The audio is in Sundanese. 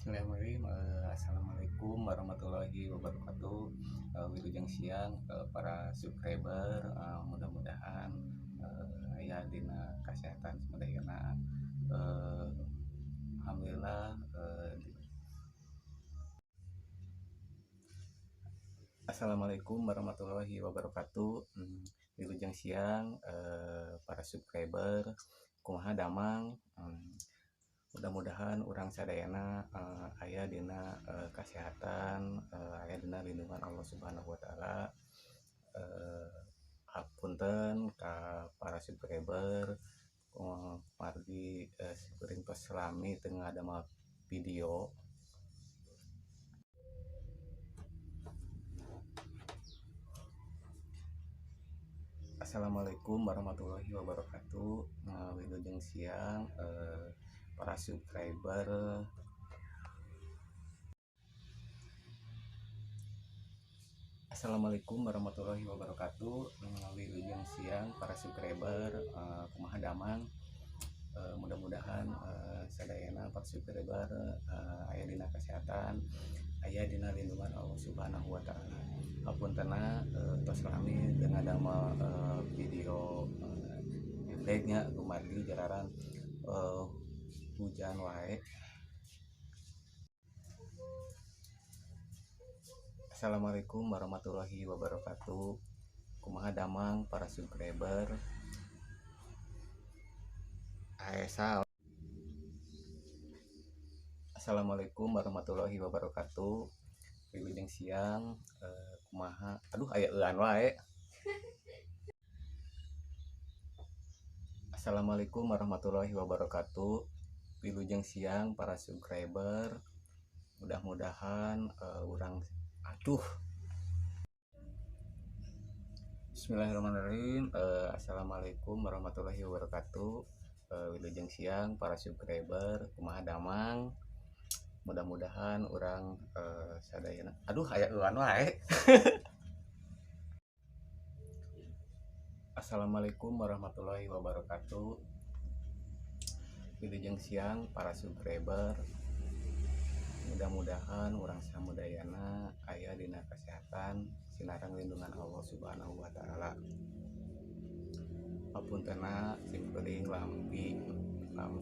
Bismillahirrahmanirrahim. Assalamualaikum warahmatullahi wabarakatuh. Wilujeng siang para subscriber, mudah-mudahan aya dina kesehatan sadayana. Alhamdulillah. Assalamualaikum warahmatullahi wabarakatuh. Wilujeng siang para subscriber, kumaha damang? Mudah-mudahan urang sadayana aya dina kesehatan, aya dina lindungan Allah Subhanahu wa taala. Hapunten ka para subscriber, margi kuring tos lami teu ngadamel video. Assalamualaikum warahmatullahi wabarakatuh. Wilujeng siang para subscriber. Assalamualaikum warahmatullahi wabarakatuh. Wilujeng siang para subscriber, kumaha damang? Mudah-mudahan sadayana para subscriber aya dina kesehatan, aya dina lindungan Allah Subhanahu wa taala. Hapuntenna tos lami teu ngadamel video pendek nya, kumargi jararan hujan wae. Assalamualaikum warahmatullahi wabarakatuh. Kumaha damang para subscriber? Aesa. Assalamualaikum warahmatullahi wabarakatuh. Wilujeng siang, kumaha? Aduh, aya euan wae. Assalamualaikum warahmatullahi wabarakatuh. Wilujeng siang para subscriber. Mudah-mudahan urang, aduh. Bismillahirrahmanirrahim. Assalamualaikum warahmatullahi wabarakatuh. Wilujeng siang para subscriber, kumaha damang? Mudah-mudahan urang sadayana, aduh, aya euan wae. Assalamualaikum warahmatullahi wabarakatuh. Wilujeng siang para subscriber. Mudah-mudahan urang samudayana aya dina kesehatan sinareng lindungan Allah Subhanahu wa taala. Hapuntenna simkuring lambi lam.